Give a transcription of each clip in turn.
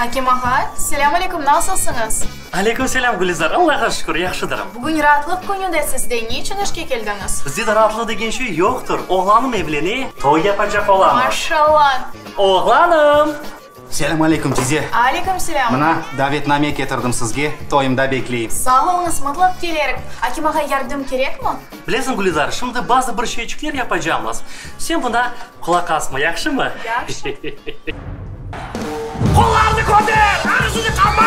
Akim ağa, selâm aleyküm, nasılsıñız? Aleyküm selâm, Gülizar, Allağa şükür, yahşıdırım. Bugün raatlıq künü de sizde, ne içün işke keldiñiz? Bizde de raatlıq degen şey yoqtır, oğlanım evlene, toy yapacaq olamız. Maşallah! Oğlanım! Selâm aleyküm, tize. Aleyküm selâm. Mına, davetname ketirdim sizge, toyumda bekleyim. Sağ oluñız, mıtlaq kelerik. Akim ağa, yardım kerekmi? Bilesiñ, Gülizar, şimdi bazı bir şeyçikler yapacamız. Sen buna qulaq asma, yahşımı? Yahşı. Qollarını köter, ağızını qapa!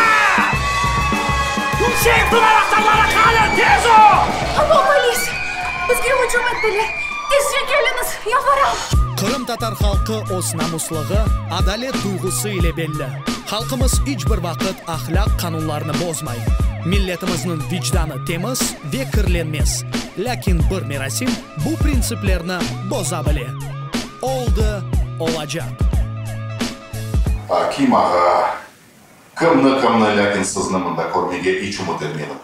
Seyfniñ anahtarları qani, tez ol! Alo, polis! Bizge ücüm ettiler! Tezce keliñiz, yalvaram! Qırımtatar halqı öz namuslığı, adalet duyğusı ile belli. Halqımız iç bir vaqıt ahlâq qanunlarını bozmay. Milletimizniñ vicdanı temiz ve kirlenmez. Lâkin bir merasim bu printsiplerni boza bile. Oldı, olacaq. Akim ağa, kimni-kimni, lâkin sizni mında körmege iç ümüt etmedim.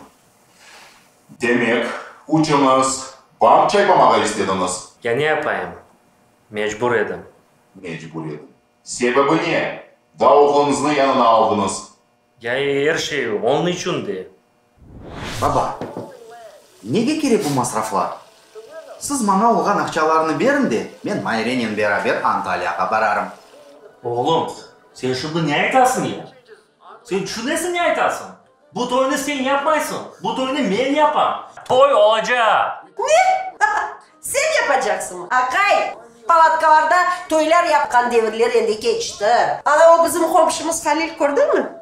Demek, üçüñiz bank çaypamağa istediñiz? Ya ne yapayım? Mecbur edim. Mecbur ediñ. Sebebi ne? Daa oğluñıznı yanına aldıñız. Ya er şey onıñ içün de. Baba, nege kerek bu masraflar? Siz maña olğan aqçalarnı beriñ de, men Mayrenen beraber Antalyağa bararım. Oğlum, sen şimdi ne aytasıñ ya? Sen tüşünesiñ ne aytasıñ? Bu toynı sen yapmaysıñ, bu toynı men yapam. Toy olacaq! Ne? Sen yapacaqsıñmı? Aqay, palatkalarda toylar yapqan devirler endi keçti. Ana o bizim qomşumız Halil kördiñmi?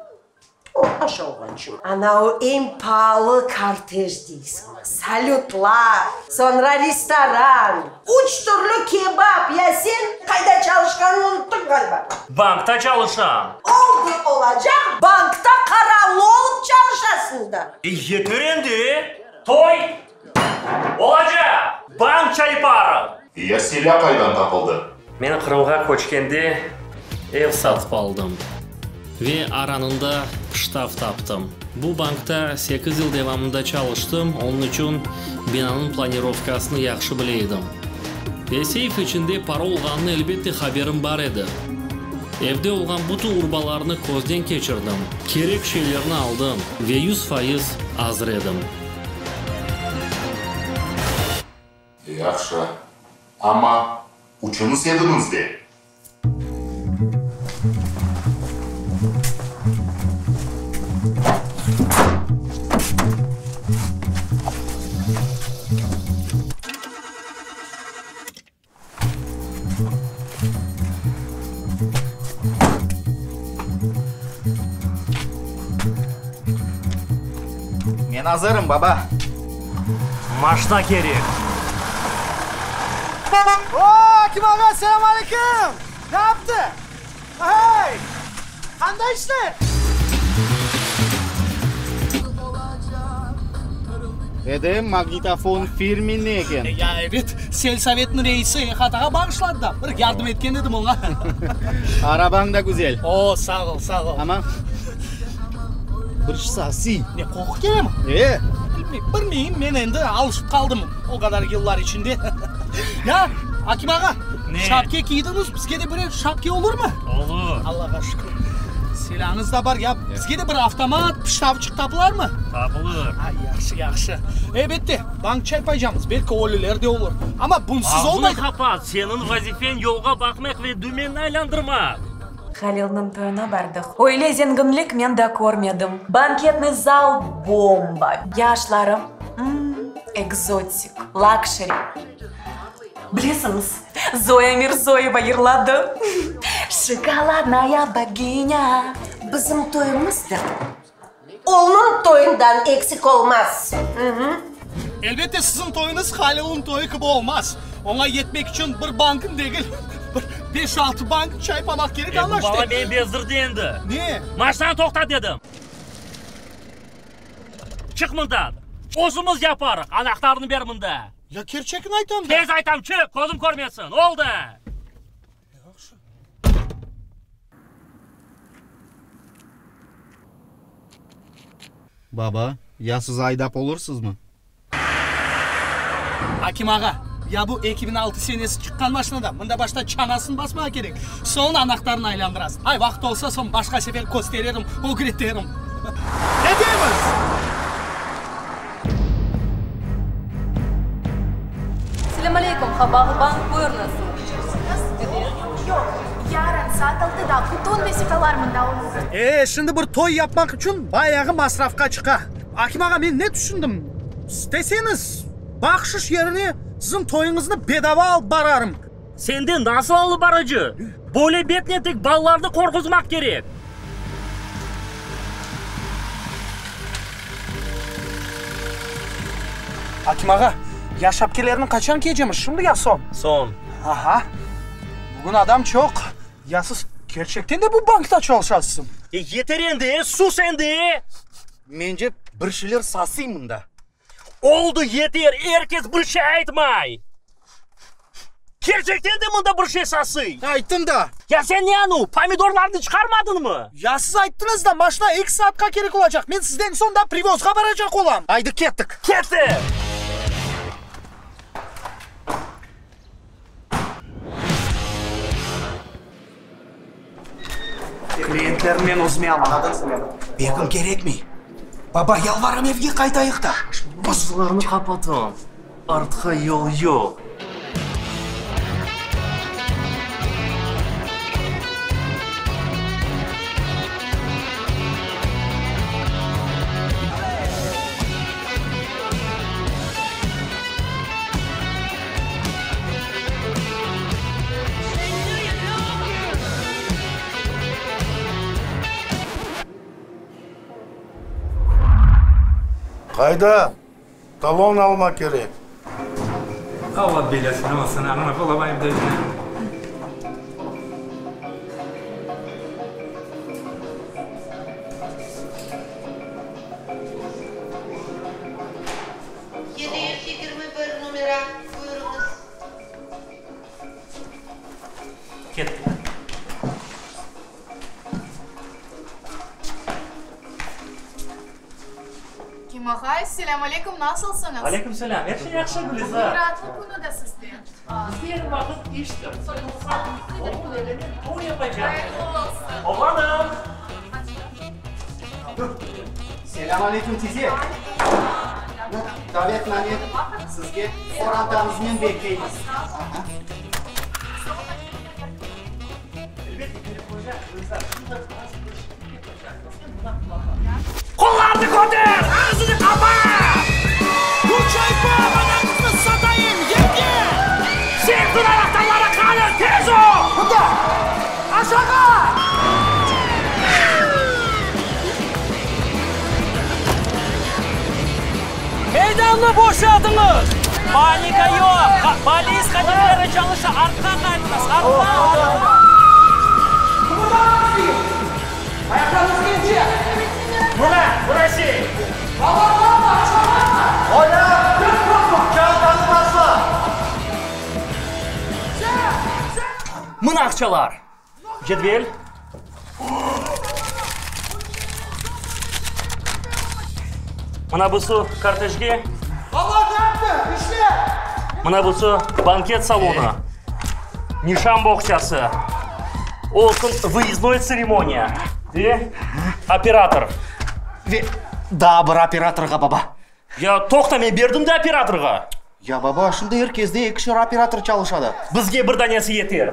O, aşa oğlançıq. Ana o eñ paalı kortej deysiñmi, salütlar, soñra restoran, üç türlü kebap, ya sen qayda çalışqanıñnı unuttıñ ğaliba. Bankta çalışam. Oldı olacaq, bankta qaravlı olıp çalışasıñ da. E, yeter endi, toy olacaq, bank çayparım. Ya silâ qaydan tapıldı? Men Qırımğa köçkende ev satıp aldım ve aranında pıştav taptım. Bu bankta sekiz yıl devamında çalıştım, onıñ içün binanıñ planirovkasını yahşı bile edim. Ve seyf içinde para olğanını elbette haberim bar edi. Evde olğan bütün urbalarnı közden keçirdim, kerek şeylerni aldım ve 100% azır edim. Yahşı. Amma üçüñiz ediñiz de. Men azırım, baba. Maşna kerek. O, Akim ağa, selâm aleyküm! Ne yaptı? Hey! Qanday işler? Edem, magnitofon firmenniy eken. Ya, ebet, selsovetniñ reisi Ehatağa bağışladı da, bir yardım etken edim oña. Arabañ da güzel. O, sağ ol, sağ ol. Amma bir sasiy. Ne, qoqu kelemi? E. Bilmeyim, men endi alışıp qaldım o qadar yıllar içinde. Ya, Akim ağa, Ne? şapke kiydiñiz, bizge de birer şapke olurmı? Olur. Allağa şükür. Silâñız da bar. Ya, bizge de bir avtomat, pıştavçıq tapılarmı? Tapılır. Ay, yahşı, yahşı. Elbette, bank çaypaycamız, belki ölüler de olur. Amma bunsız olmay. Ağzını qapat, seniñ vazifeñ yolğa baqmaq ve dümenni aylandırmaq. Halilniñ toyuna bardıq. Öyle zenginlik men da körmedim. Banketnıy zal bomba. Yaşları, ımm, ekzotik, lakşeri. Bilesiñiz, Zoya Mirzoyeva yırladı, Şokoladnaya boginya. Bizim toyumız da onıñ toyundan eksik olmaz. Elbette, siziñ toyuñız Halilniñ toyu kibi olmaz. Oña yetmek içün bir banknı degil, bir beş-altı bank çaypamaq kerek, E, bu añlaştı. bala meni bezdirdi endi. Ne? Maşnanı toqtat dedim. Çıq mından. Özümiz yaparıq. Anahtarnı ber mında. Ya kerçekni aytam da. Tez aytam, çıq, közüm körmesin. Oldı. Yahşı. Baba, ya siz aydap olursızmı? Akim ağa, Ya bu 2006 senesi çıqqan maşinada, mında başta çanasını basmağa kerek, soñ anahtarını aylandırasıñ. Ay, vaqıt olsa, soñ başqa sefer köstererim, ögreterim. Ketemiz! Selâm aleykum, Habağı bank, buyurıñız. Yoq, yarın saat altıda bütün vesiqalar mında olur. E, şimdi bir toy yapmaq içün bayağı masrafqa çıqa. Akim ağa, men ne tüşündim, isteseñiz, bahşış yerine siziñ toyuñıznı bedava alıp bararım. Sende nasıl alıp barıcı? Böyle betnen tek balalarnı qorquzmaq kerek. Akim ağa, ya şapkelerni qaçan kiyecemiz, şimdi ya soñ? Soñ. Aha, bugün adam çoq. Ya siz kerçekten de bu bankta çalışasızmı? E, yeter endi, sus endi! Mence, bir şeyler sasıy mında. Oldı, yeter, er kes bir şey aytmay! Kerçekten de mında bir şey sasıy! Ayttım da! Ya sen ne anu, pomidorlarnı çıqarmadıñmı? Ya siz ayttıñız da, maşina eki saatqa kerek olacaq, men sizden soñ da privozğa baracaq olam! Aydı, kettik! Kettik! Klientlerni men özüme alam. Begim kerekmey. Baba, yalvaram, evge qaytayıq da. Qapılarnı qapatam, artqa yol yoq. Qayda? Talon alma kerek. Alla belâsını alsın, añlap olamayım da ne. 721 nomera, buyurıñız. Kettik. Kim ağay, selâm aleyküm, nasılsıñız? Aleyküm selâm, er şey yahşı, Gülizar. Bugün raatlıq künü de sizde. Bizde er vaqıt iştir. Soyulsam, oğul evlenip toy yapacaq. Hayırlı olsun. Oğlanım! Selâm aleyküm, tize. Davetname sizge, qorantañıznen bekleymiz. Qollarını köter, ağzını qapa! Bu çaypa anañıznı satayım, yenge! Sektor anahtarları qani, tez ol! Mında! Aşağa! Meydannı boşatıñız! Panika yoq! Polis hadimleri çalışa, artqa qaytıñız, artqa, artqa! Qıbırdamañız deyim! Ayaqlarıñız kence! Mına, burası! Bala, baqma, çabama! Olâ! Çantanı taşla! Mına aqçalar! Cedvel. Mına busı kortejge. Baba ne yaptı? İşle! Mına busı banket salonı. Nişan boğçası. Olsun vıyezdnoy tseremoniya. Ve operator. Ve daa bir operatorğa, baba. Ya toqta, men berdim de operatorğa. Ya baba, şimdi er kezde ekişer operator çalışadı. Bizge bir danesi yeter.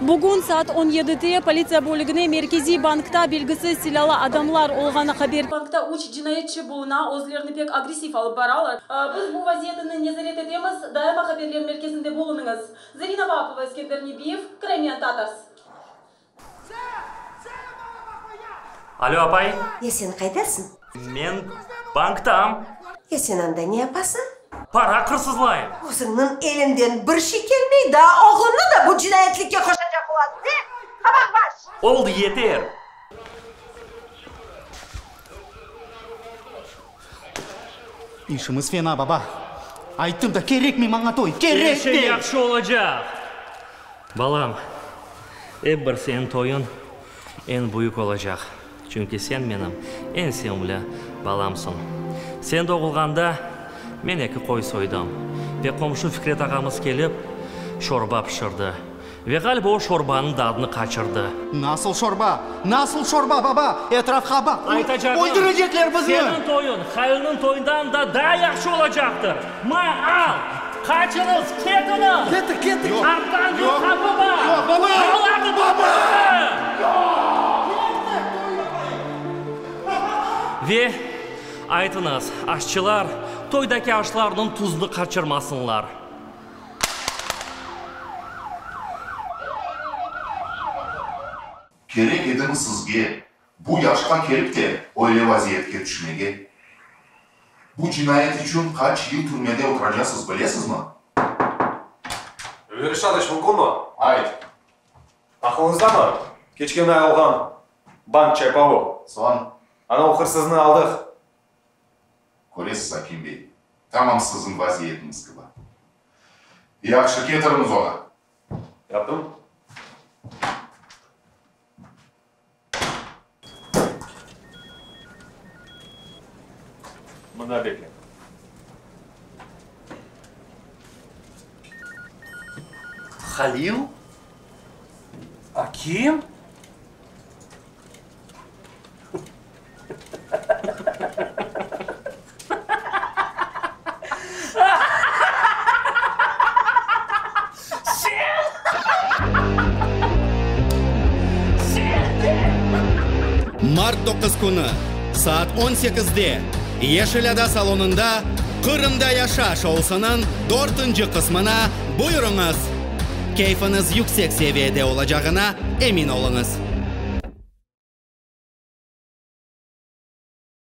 Bugün saat on yedide politsiya bölügine Merkeziy bankta belgisiz silâlı adamlar olğanı haber. Bankta üç cinayetçi buluna, özlerini pek agressiv alıp baralar. Biz bu vaziyetini nezaret etemiz, daima haberler merkezinde bulunıñız. Zarina Vaapova, Eskender Nebiyev, Crimean Tatars. Alo, apay. Ya sen qaydasıñ? Men banktam. Ya sen anda ne yapasıñ? Para qırsızlayım. Özüñniñ eliñden bir şey kelmey, daa oğluñnı da bu cinayetlikke qoşacaq olasıñ, e, qabaqbaş! Oldı, yeter! İşimiz fena, baba. Ayttım da, kerekmey maña toy, kerekmey! Er şey yahşı olacaq. Balam, ep bir seniñ toyuñ eñ büyük olacaq. Çünki sen menim eñ sevimli balamsıñ. Sen doğulğanda men eki qoy soydım ve qomşu Fikret ağamız kelip, şorba pişirdi. Ve ğaliba o şorbanıñ dadını qaçırdı. Nasıl şorba? Nasıl şorba, baba? Etrafqa baq, Aytacağım, öldürecekler bizni! Seniñ toyuñ Halilniñ toyundan da daa yahşı olacaqtır. Ma, al! Qaçıñız, ketiñiz! Kettik, kettik! Arttan bir qapı bar! Yoq, baba! Qapılarnı toqtatın! Ve, aytıñız, aşçılar toydaki aşlarnıñ tuzunı qaçırmasınlar. Kerek edimi sizge bu yaşqa kelip de öyle vaziyetke tüşmege? Bu cinayet içün qaç yıl türmede oturacasız, bilesizmi? Enver Reşatovich, mümkünmi? Ayt. Aqılıñızdamı, keçken ay olğan bank çaypavı? Soñ? Ana o hırsıznı aldıq. Köresiz, Akim bey, tamam siziñ vaziyetiñiz kibi. Yahşı, ketiriñiz onı. Yaptım. Mında bekle. Halil? Akim? Mart 9 künü, saat on sekizde, Yeşil ada salonında Qırımda yaşa şousınıñ dörtünci qısmına buyurıñız! Keyfiñiz yüksek seviyede olacağına emin oluñız!